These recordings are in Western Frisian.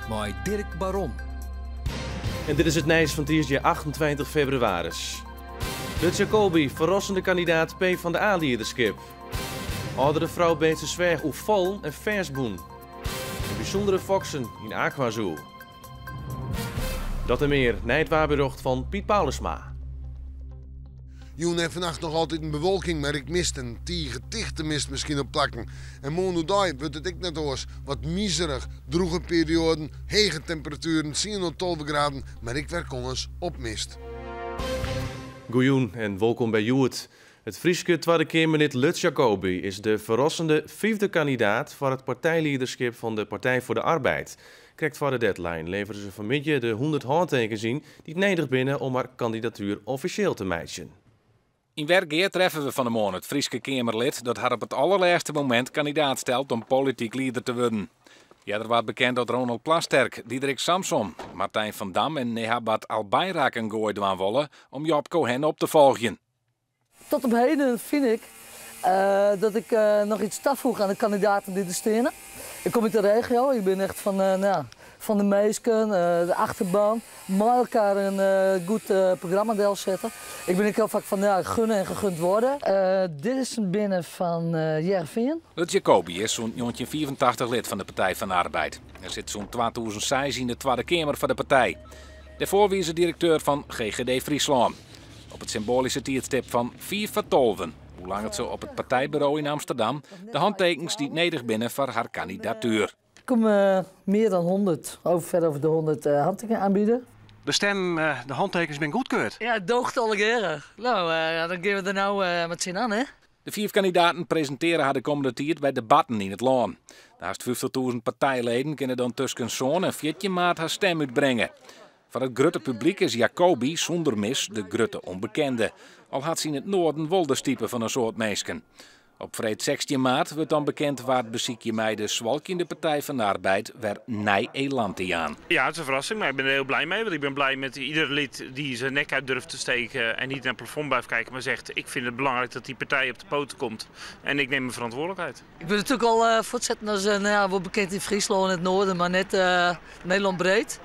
Mei Dirk Baron. En dit is it nijs fan tiisdei 28 febrewaris. Lutz Jacobi, ferrassende kandidaat P van de A-liederskip. Âldere frou Beetstersweach oerfallen en fêstbûn. En bysûndere foksen yn AquaZoo. Dat en mear nei it waarberjocht fan Piet Paulusma. Jûn en fannacht noch altyd in bewolking, mar ek mist en tige tichte mist miskien op plakken. En moarn oerdei wurdt it ek net oars. Wat mizerich, drûge perioaden, hege temperatueren, 10 oant 12 graden, mar ek wer kâns op mist. Goejûn en wolkom by Hjoed. It Fryske Twadde Keamerlid Lutz Jacobi is de ferrassende fyfde kandidaat foar it partijliederskip fan de Partij voor de Arbeid. Krekt foar de deadline levere se fanmiddei de 100 hantekens yn dy't nedich binne om har kandidatuer offisjeel te meitsjen. Yn Wergea treffe we fan 'e moarn it Fryske Keamerlid dat har op it allerlêste momint kandidaat stelt om polityk lieder te wurden. Earder waard bekend dat Ronald Plasterk, Diederik Samsom, Martijn van Dam en Nebahat Albayrak in goai dwaan wolle om Job Cohen op te folgjen. Tot op heden fyn ik dat ik noch iets tafoech oan de kandidaten dy't der steane. Ik kom út de regio, ik bin echt fan, no, fan de minsken, de achterban, mei elkoar in goed programma delsette. Ik bin ek hiel faak fan ja, gunne en gegund worden. Dit is in binne fan Hearrenfean. Lutz Jacobi is sûnt 1985 lid fan de Partij van de Arbeid. Hy sit sûnt 2006 yn de Twadde Keamer foar de partij. Dêrfoar wie se direkteur fan GGD Fryslân. Op it symboalyske tiidstip fan 11:55 oerlanget se op it partijburo yn Amsterdam de hantekens dy't nedich binne foar har kandidatuer. Ik kom mear dan 100, over, ver over de 100 handtekeningen aanbieden. De stem, de hantekens binne goedkeurd. Ja, it doocht allegearre. No, dan gean we der no mei tsjinoan, hè? De fiif kandidaten presintearje har de kommende tiid by debatten yn it lân. De hast 50.000 partijleden kinne dan tusken 7 en 14 maart har stim útbringe. Foar it grutte publyk is Jacobi sûnder mis de grutte ûnbekende. Al hat se yn it Noarden wol de stipe fan in soad minsken. Op freed 16 maart wurdt dan bekend wa't besykje mei de swalkjende Partij van de Arbeid wer nij elan te jaan. Ja, het is een verrassing, maar ik ben er heel blij mee. Want ik ben blij met ieder lid die zijn nek uit durft te steken en niet naar het plafond blijft kijken, maar zegt: ik vind het belangrijk dat die partij op de poten komt en ik neem mijn verantwoordelijkheid. Ik ben natuerlik al fuortsetten as no ja, wol bekend yn Fryslân en it Noarden, mar net Nederlân breed.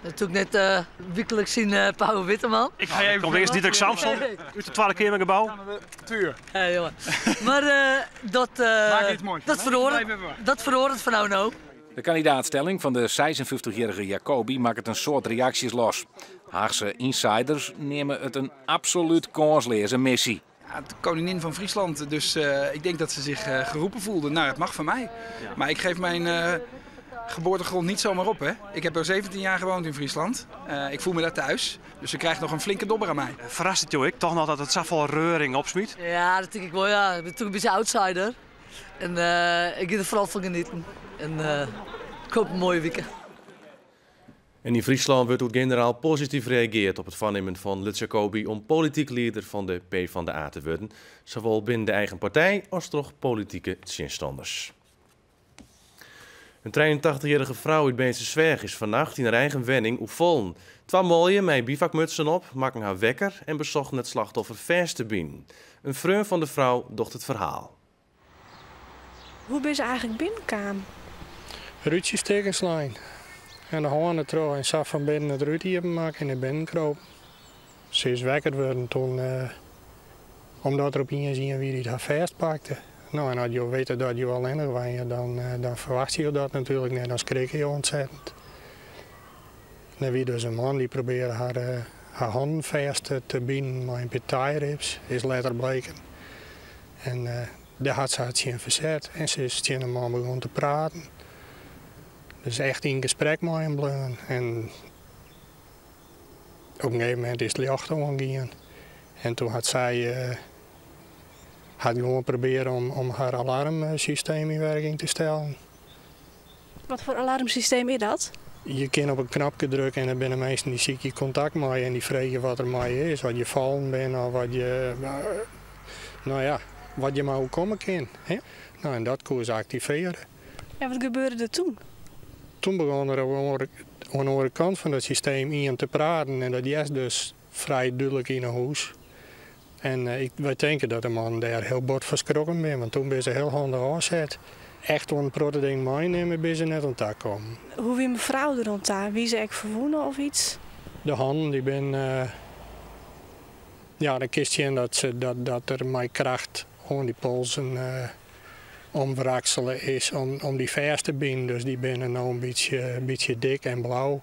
Natuerlik net wykliks yn Pauw Witteman. Ik ga even. Komt earst Diederik Samsom út it Twadde Keamergebou. Ja, jonge. Mar dat feroaret fan no no. De kandidaatstelling fan de 56-jierrige Jacobi makket in soad reaksjes los. Haachske insiders neame it in absolút kânsleaze missy. Ja, de koningin van Friesland, dus ik denk dat ze zich geroepen voelde. Nou, het mag van mij. Maar ik geef mijn geboortegrond niet zomaar op, hè. Ik heb er 17 jaar gewoond in Friesland. Ik voel me daar thuis. Dus ze krijgt nog een flinke dobber aan mij. Ferrast it jo ek toch noch dat it safolle reuring opsmyt? Ja, dat tink ik wol, ja. Ik bin natuerlik in bytsje outsider. En ik gean der foaral fan genieten. En ik hoopje in moaie wike. En yn Fryslân wurdt oer generaal posityf reagearre op it foarnimmen fan Lutz Jacobi om polityk lieder fan de P van de A te wurden, sawol binnen de eigen partij as troch politike tsjinstanners. In 83-jierrige frou út Beetstersweach is fannacht yn har eigen wenning oerfallen. Twa manlju mei bivakmutsen op makken har wekker en besochten it slachtoffer fêst te binen. In freon fan de frou docht it ferhaal. Hoe binne se eigentlik binnenkaam? Rútsjes stikken slein. En de hân dertroch en sa fan binnen it rút iepen makke en nei binnen kropen. Se is wekker wurden toen, omdat der opiens ien wie dy't har fêstpakte. No, en as jo witte dat jo allinnich wenje, dan ferwachtsje jo dat natuerlik net, dan skrikke jo ontzettend. Der wie dus in man dy't probearre har hannen fêst te binen mei in pear tie-rips, is letter bleken. En dêr hat se har tsjin ferset en se is tsjin de man begûn te praten. Dus echt yn gesprek mei him bleaun. En op in gegeven momint is it ljocht oangien. En toen hat sy hat gewoan probearre om har alarmsysteem yn wurking te stellen. Wat foar alarmsysteem is dat? Je kinne op in knopke drukke en der binne minsken dy't sykje kontakt mei je en dy freegje wat der mei je is, wat je fallen binne of wat je, no ja, wat je mar oerkomme kin. Hè? No, en dat koe se aktivearje. En wat gebeurde der toen? Toen begûn der oan de oare kant fan dat systeem ien te praten en dat hearst dus frij dúdlik yn 'e hûs. En wy tinke dat de man dêr hiel bot fan skrokken binne, want toen binne se hiel handich ôfset. Echt oan in protte dingen meinimme binne se net oan ta kommen. Hoe wie mefrou der oan ta? Wie se ek ferwûne of iets? De hannen dy binne, ja, dan kinst sjen dat se, dat der mei kracht oan dy polsen omwraksele is om dy fêst te binen. Dus dy binne no in bytsje dik en blau.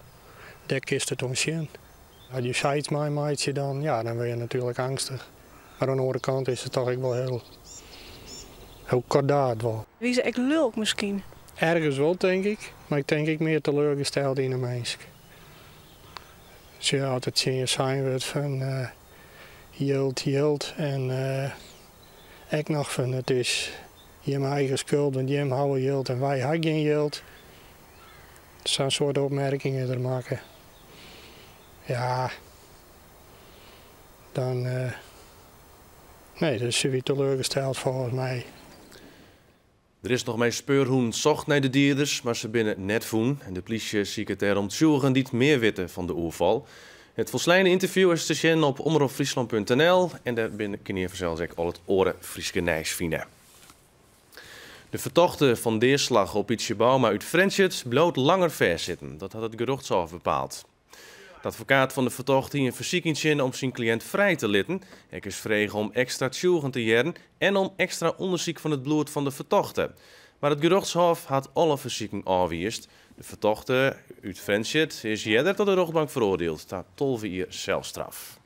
Dêr kinst it oan sjen. As je sayts meimeitsje, dan, ja, dan wurde je natuerlik eangstich. Mar oan de oare kant is it toch ek wol hiel, hiel kordaat wol. Wie se ek lulk miskien? Ergens wol, tink ik. Mar ik tink ek mear teleurgesteld yn 'e minsk. Sjoch, as it tsjin je sein wurdt fan jild, jild en ek noch fan it is jim eigen skuld, want jim hawwe jild en wy ha gjin jild. Sa'n soart opmerkingen der makke. Ja, dan. Nee, dus se wie teleurgesteld folgens my. Der is noch mei speurhûnen socht nei de dieders, mar se binne net fûn. En de plysje siket dêrom tsjûgen dy't mear witte fan de oerfal. It folsleine ynterview is te sjen op omropfryslan.nl en dêr binne kinne je fansels ek al it oare Fryske nijs fine. De fertochte fan deaslach op Ytsje Bouma út Frjentsjer bliuwt langer fêstsitten. Dat hat it gerjochtshôf bepaald. De advokaat fan de fertochte hie in fersyk yntsjinne om syn kliïnt frij te litten. Ek is frege om ekstra tsjûgen te hearren en om ekstra ûndersyk fan it bloed fan de fertochte. Mar it gerjochtshôf hat alle fersiken ôfwiisd. De fertochte út Frjentsjer is earder troch de rjochtbank feroardield ta 12 jier selstraf.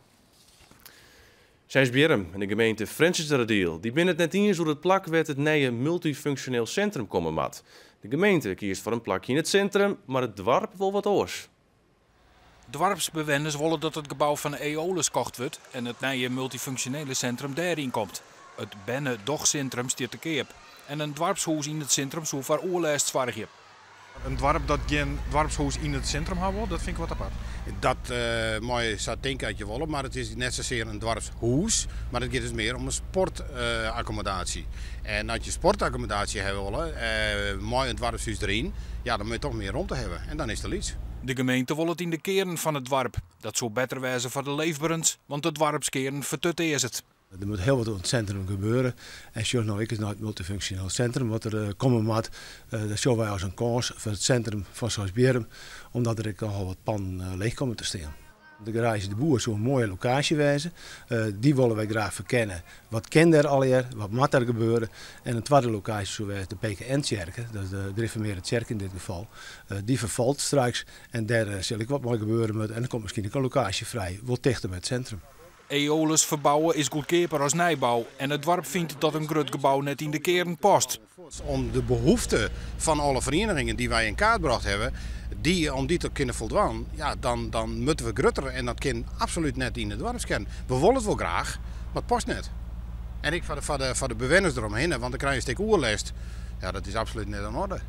Seisbierrum en de gemeente Frjentsjerteradiel dy binne it net iens oer it plak wêr't it nije multyfunksjoneel sintrum komme moat. De gemeente kiest foar in plakje yn it sintrum, mar it doarp wol wat oars. Doarpsbewenners wolle dat it gebou fan Aeolus kocht wurdt en it nije multyfunksjonele sintrum dêryn komt. It berne-dochsintrum stiet te keap en in doarpshûs yn it sintrum soe foar oerlêst soargje. In doarp dat gjin doarpshûs yn it sintrum ha wol, dat fyn ik wat apart. Dat meie je sa tinke as je wolle, mar it is net sasear in doarpshûs, mar it giet dus mear om in sportakkommodaasje. En as je sportakkommodaasje hawwe wolle, mei in doarpshûs deryn, ja, dan moat je toch mear romte hawwe en dan is it te lyts. De gemeente wol it yn de kearn fan it doarp. Dat soe better wêze foar de leefberens, want de doarpskearn fertutearzet. Der moat hiel wat oan it sintrum gebeure. En sjoch no ek ris nei it multyfunksjoneel sintrum wat der komme moat. Dat sjogge wy as in kâns foar it sintrum fan Seisbierrum, omdat der ek nochal wat pannen leech komme te stean. De garaazje De Boer soe in moaie lokaasje wêze. Dy wolle wy graach ferkenne. Wat kin dêr allegear? Wat moat der gebeure? En in twadde lokaasje soe wêze de PKN-tsjerke, dat is de Gereformearde Tsjerke yn dit gefal. Dy ferfalt straks en dêr sil ek wat mei gebeure moatte. En der komt miskien ek in lokaasje frij, wol tichter by it sintrum. Aeolus ferbouwe is goedkeaper as nijbou en it doarp fynt dat in grut gebou net yn de kearn past. Om de behoefte fan alle ferienigingen dy't wy yn kaart brocht hawwe, dy, om dy te kinne foldwaan, ja, dan, dan moatte we grutter en dat kin absolút net yn de doarpskearn. We wolle it wol graach, mar it past net. En ek foar de, foar de, foar de bewenners deromhinne, want dan krije je in stik oerlêst. Ja, dat is absolút net oan orde.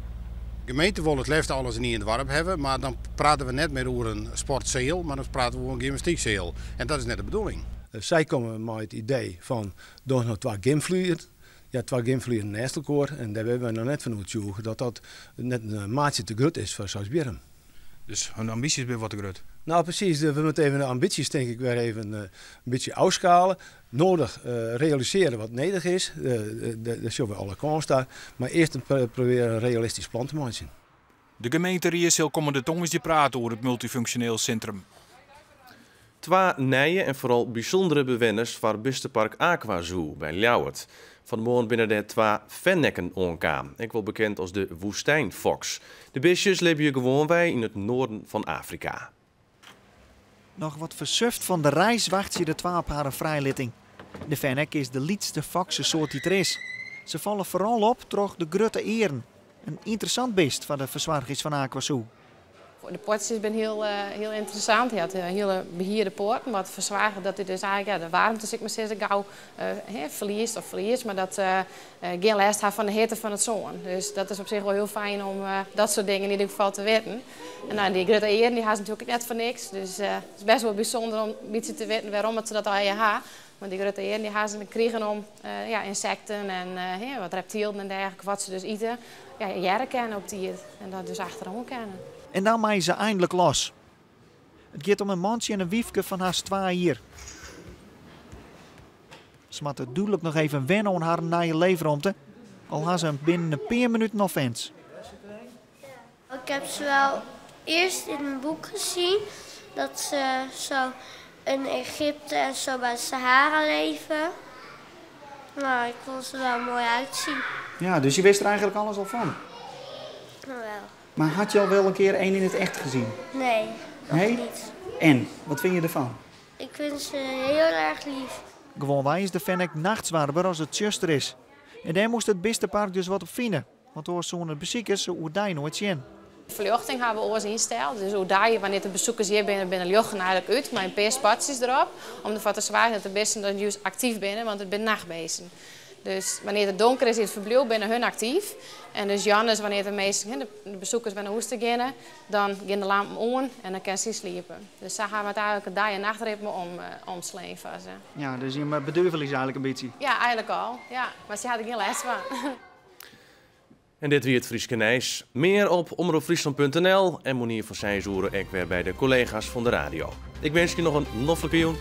De gemeente wol it leafst alles yn ien doarp hawwe, mar dan prate we net mear oer in sportseal, mar dan prate we oer in gymnastykseal. En dat is net de bedoeling. Sy komme mei it idee fan doch no twa gymflieren. Ja, twa gymflieren nêst elkoar en dêr binne wy noch net fan oertsjûge dat dat net in maatsje te grut is foar Seisbierrum. Dus hun ambysjes binne wat te grut? Nou precies, we moeten even de ambities denk ik weer even een beetje afschalen. Nodig realiseren wat nedich is, dêr sjogge we alle kâns ta. Mar earst probearje in realistysk plan te meitsjen. De gemeenterie sil kommende tongersdei prate oer it multyfunksjoneel sintrum. Twa nije en foaral bysûndere bewenners foar bistepark AquaZoo by Ljouwert. Fan 'e moarn binne dêr twa fennekken oankaam, ek wol bekend as de woestynfoks. De bistjes libje gewoanwei yn it noarden fan Afrika. Noch wat fersuft fan de reis wachtsje de twa op harren frijlitting. De fennek is de lytste foksesoart dy't der is. Se falle foaral op troch de grutte earen. In ynteressant bist foar de fersoargers fan AquaZoo. De poatsjes binne hiel, hiel ynteressant. Hy hat hiele behierde poaten, wat fersoarget dat hy dus eigentlik, ja, de waarmte, sil ik mar sizze, gau ferliest of ferliest, mar dat gjin lêst hat fan de hitte fan it sân. Dus dat is op sich wol hiel fijn om dat soart dingen yn ieder gefal te witten. En nou, dy grutte earen dy ha se natuerlik ek net foar niks. Dus it is bêst wol bysûnder om in bytsje te witten wêrom it se dat allegear ha. Want dy grutte earen dy ha se krigen om ja, ynsekten en wat reptilen en dergelike, wat se dus ite, ja, hearre kinne op tiid. En dat dus achteroan kinne. En dan meie se einlik los. It giet om in mantsje en in wyfke fan hast twa jier. Se moatte dúdlik noch even wenne oan harren nije leefromte. Al ha se him binnen in pear minuten al fans. Ik heb ze wel eerst in een boek gezien dat ze zo in Egypte en zo bij de Sahara leven. Nou, ik vond ze wel mooi uitzien. Ja, dus je wist er eigenlijk alles al van? Nou wel. Maar had je al wel een keer één in het echt gezien? Nee, nog Nee? niet. En, wat vind je ervan? Ik vind ze heel erg lief. Gewoanwei is de fennek nachts warber as it tsjuster is. En dêr moast it bistepark dus wat op fine. Want oars soene de besikers se oerdei noait sjen. De ferljochting hawwe we oars ynsteld. Dus oerdei, wannear't de besikers hjir binne, binne de ljochten eigentlik út mei in pear spatsjes derop. Om derfoar te soargjen dat de bisten dan juist aktyf binne, want it binne nachtbisten. Dus wannear't it donker is yn it ferbliuw, binne hun aktyf. En dus jûns, wannear't de minsken, hè, de besikers wer nei hûs ta geane, dan geane de lampen oan en dan kinne sy sliepe. Dus sa hawwe we it eigentlik it dei- en nachtritme omslein foar se. Ja, dus jim bedurvelje se eigentlik in bytsje? Ja, eigentlik al. Ja, mar sy ha der gjin lêst fan. En dit wie it Fryske Nijs. Mear op omropfryslan.nl en moarnier fan 6 oere ek wer by de kollega's fan de radio. Ik winskje noch in noflike jûn.